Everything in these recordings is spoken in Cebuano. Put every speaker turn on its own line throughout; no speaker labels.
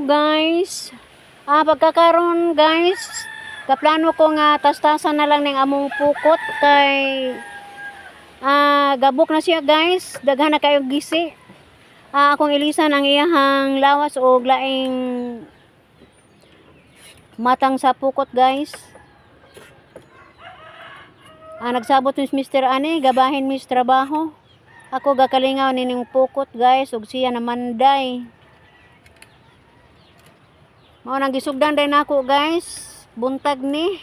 Guys. Pagkakaroon guys, kaplano ko nga tastasan na lang ning among pukot kay gabok na siya, guys. Daghan na kayo gisi. Akong ilisan ang iyahang lawas og laing matang sa pukot, guys. Nagsabot ni Mr. Ani, gabahin mis trabaho. Ako gakalingaw nining pukot, guys, ug siya namanday. Mao nang gisugdan day nako, guys, buntag ni.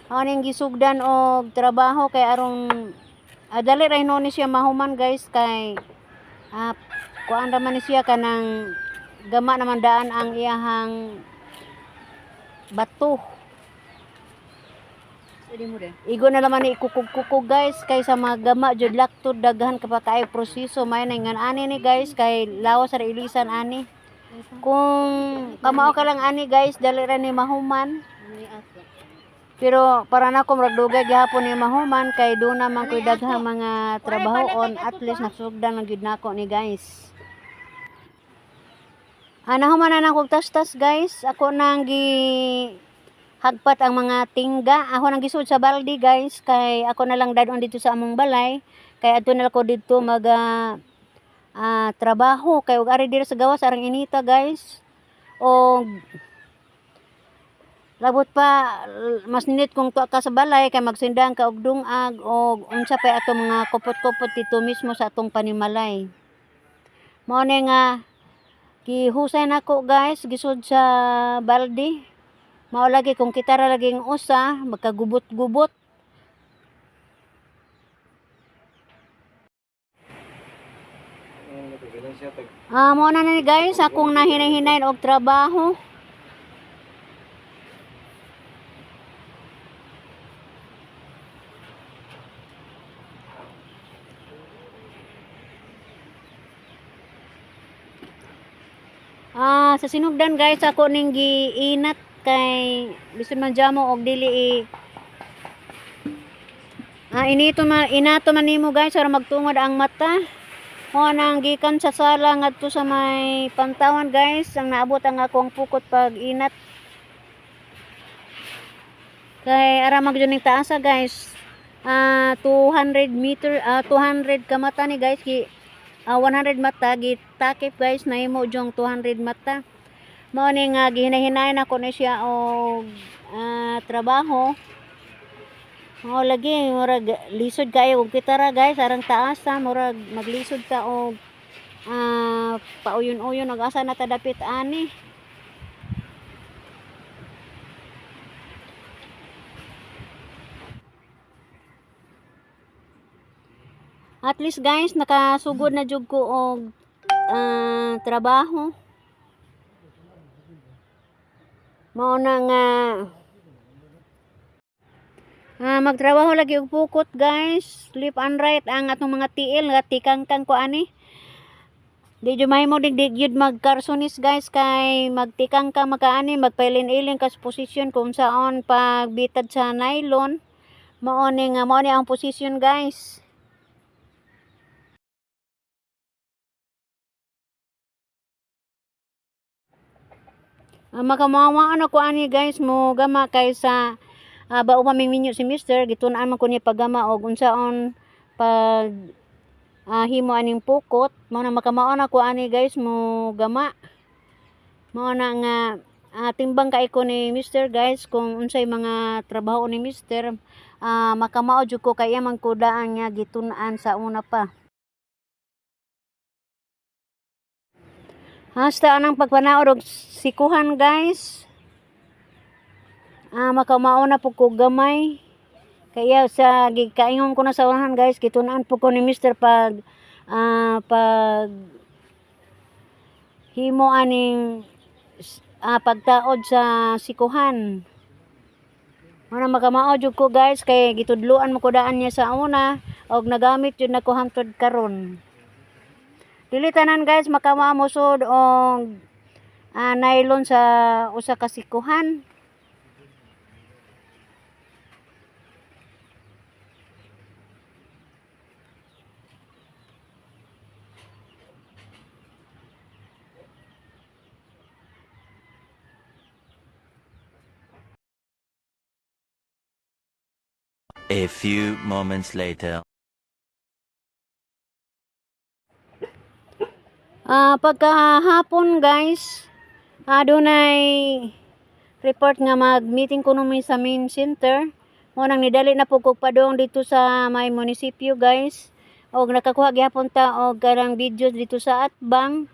Mao ning gisugdan og trabaho kay aron dali ra hinuon ni siya mahuman, guys, kay kuan ra man ni siya, kanang gama naman daan ang iyahang bato.
Pwede mo din.
Igo na naman ni ikukog-kukog, guys, kaysa magama jud laktod, daghan ka pa kaayo proseso. May na ngan ani ni, guys, kay lawas ra ilisan ani. Kung kamao ka lang ani, guys, dali ra ni mahuman. Pero para nako murag dugay gihapon ni mahuman kay doon naman ko'y daghang mga trabahoon. At least nasugdan lang gyud nako ni, guys. Nahuman na nang kog tastas, guys. Ako nang gi hagpat ang mga tingga. Ako nang gisud sa balde, guys, kay ako na lang dadon dito sa among balay. Kay adto na lang ko didto mag trabaho kay og ari diri sa gawas arang inita, guys. Og labot pa mas nindot kung tuwa ka sa balay kay magsindang ka og dungag og unsa pa atong mga kupot-kupot dito mismo sa atong panimalay. Mao ni nga gihusay nako, guys, gisud sa balde. Mao lagi kung kita ra laging usa magkagubot-gubot. Mao na ni, guys, akong nahinay-hinayin og trabaho. Sa sinugdan, guys, ako ning giinat kay bisan man jamo og dili i inito man inato man nimo, guys, para magtungod ang mata. Mo nang gikan sa sala ngadto sa may pantawan, guys, ang naabot ang akong pukot pag inat. Kay ara man gyud ning taasa, guys. 200 meter, 200 ka mata ni, guys, gi 100 mata gitakip, guys, nahimo jong 200 mata. Mao ni nga gihinay-hinayon ako ni siya og trabaho. Mao lagi murag lisod kayo og kita ra, guys, arang taasa murag maglisod ka og pauyon-uyon og asa na ta dapit ani. At least, guys, nakasugod na jud ko og trabaho. Mao na nga magtrabaho lagi og pukot, guys. Left and right ang atong mga tiil nga tikangkang ko ani. Di jud mahimo di jud magkarsonis, guys, kay magtikang ka makaani, magpailin-ilin ka sa posisyon kung saon pagbitad sa nylon. Mao ni nga mao ni ang posisyon, guys. Makamawaan ako ani, guys, mo gama kay sa bao pa ming minyo si Mister, gitun-an man ko niya paggama og unsaon pag himo aning pukot. Mao na makamaon ako ani, guys, mo gama. Mao na nga timbang kay ko ni Mister, guys, kung unsay mga trabaho ni Mister, makamao jud ko kay iya man ko daan nga gitun-an sa una pa. Hasta anang pagpanaod og sikuhan, guys. Makamao na pud ko gamay. Kaya sa gikaingon ko na sa unahan, guys, gitun-an pud ko ni Mister pag pag himo aning pagtaod sa sikuhan. Mao na makamao jud ko, guys, kay gitudloan mo ko daan niya sa una og nagamit jud nako hangtod karon. Dili tanan, guys, makamao mosud og nylon sa usa ka sikuhan.
A few moments later.
Pagkahapon guys, dunay report nga mag-meeting kuno mi sa main center. Mo nang nidali na po kog padong dito sa may munisipyo, guys. Og nakakuha gihapon ta og kanang videos dito sa atbang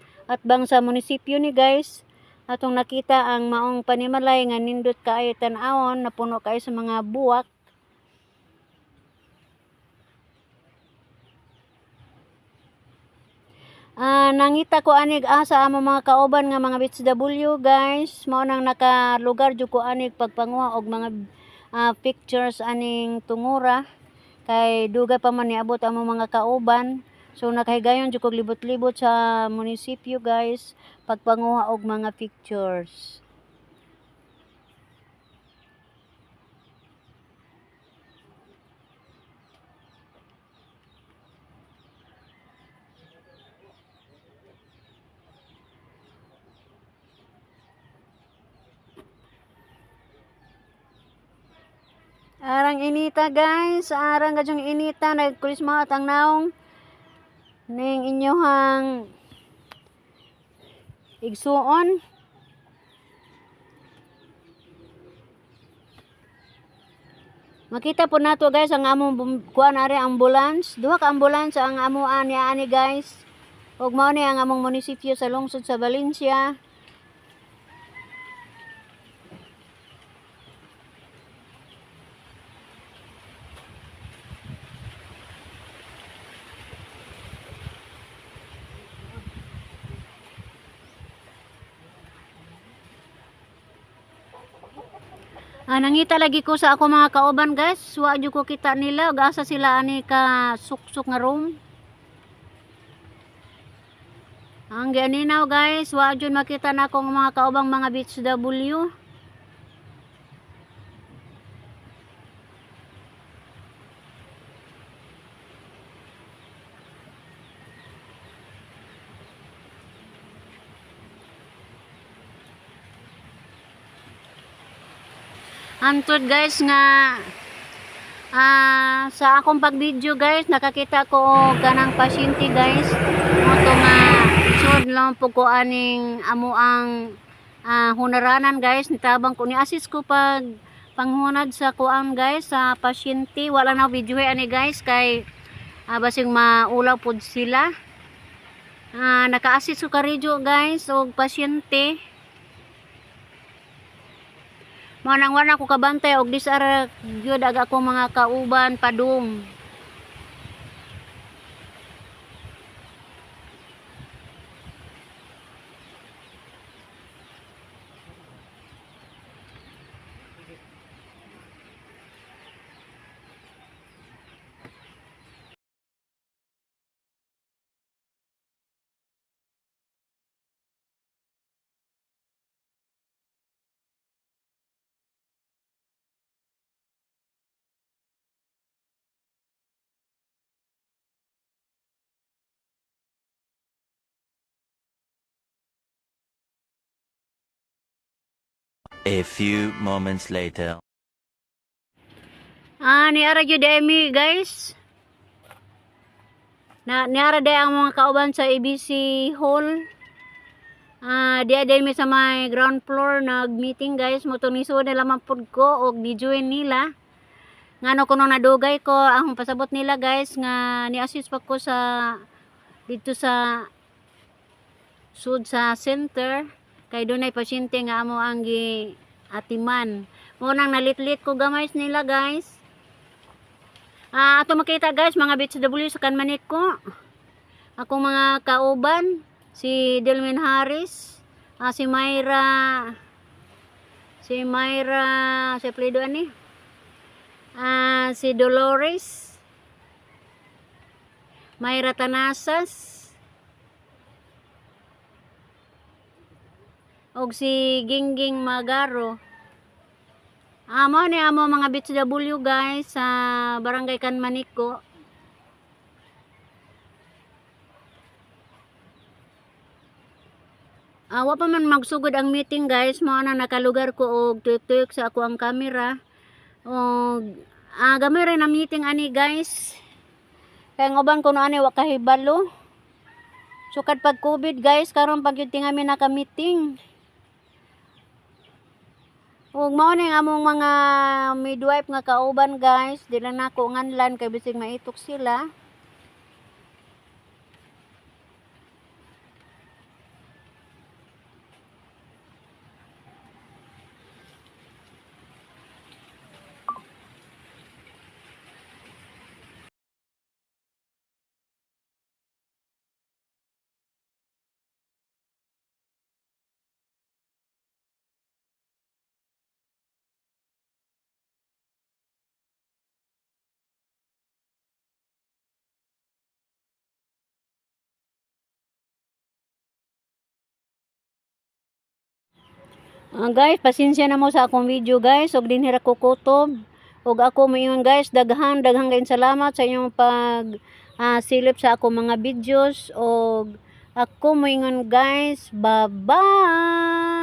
sa munisipyo ni, guys. Atong nakita ang maong panimalay nga nindot kaayo tan-awon, napuno kaayo sa mga buwak. Nangita ko anig asa amo mga kauban nga mga BHW, guys. Mao nang nakalugar jud ko anig pagpanguha og mga pictures aning tungura kay dugay pa man niabot amo mga kauban. So nakahigayon jud kog libot-libot sa munisipyo, guys, pagpanguha og mga pictures. Arang inita, guys, arang gadyong inita, nagkulismat ang naong ning inyohang igsuon. Makita po nato, guys, ang among kuan ari, ambulance. Duha ka ambulance ang amo ani ani, guys. Ug mao ni ang among munisipyo sa lungsod sa Valencia. Nangita lagi ko sa ako mga kauban, guys. Wa jud ko kita nila ug asa sila ani ka suksok nga room. Ang gianinaw, guys, wa jud makita na akong mga kaubang mga beach W. Antod, guys, nga sa akong pag-video, guys, nakakita ko og kanang pasyente, guys. Mo to nga sud lang po ko aning amo ang hunaranan, guys. Nitabang ko ni assist ko pag panghunad sa kuan, guys, sa pasyente. Wala na video ani, guys, kay basing maulaw pod sila. Naka-assist ko karidyo, guys, og pasyente. Mao nang wala ko kabantay og disara gyud ag akong mga kauban padung.
A few moments later.
Niara gyud mi, guys. Na niara day ang mga kauban sa ABC Hall. Diya din mi sa may ground floor nag-meeting, guys. Mo nisud nila man pud ko og ni-join nila. Ngano kuno nadugay ko ang pasabot nila, guys, nga ni-assist pa ko sa dito sa sud sa center kay dunay pasyente nga amo ang gi atiman. Mo nang nalitlit ko gamay nila, guys. Ato makita, guys, mga BHW sa Kanmaniko. Akong mga kauban si Delmin Harris, si Myra, si Myra, si apelyido ani. Si Dolores, Myra Tanasas, og si Gingging Magaro. Mao ni amo mga BHW, guys, sa Barangay Kanmaniko. Wa pa man magsugod ang meeting, guys, mao na nakalugar ko og tuyok-tuyok sa ako ang camera. Og Gamay ra na meeting ani, guys. Kay ang uban kuno ani wa kahibalo. Sukad pag COVID, guys, karon pag gyud tinga mi naka-meeting. Ug mao ni ang among mga midwife nga kauban, guys, di lang nako nganlan kay bisig maitok sila. Guys, pasensya na mo sa akong video, guys, ug dinhi ra ko kutob. Ug ako moingon, guys, daghan daghan kayong salamat sa inyong pag silip sa akong mga videos, ug ako moingon, guys, bye-bye.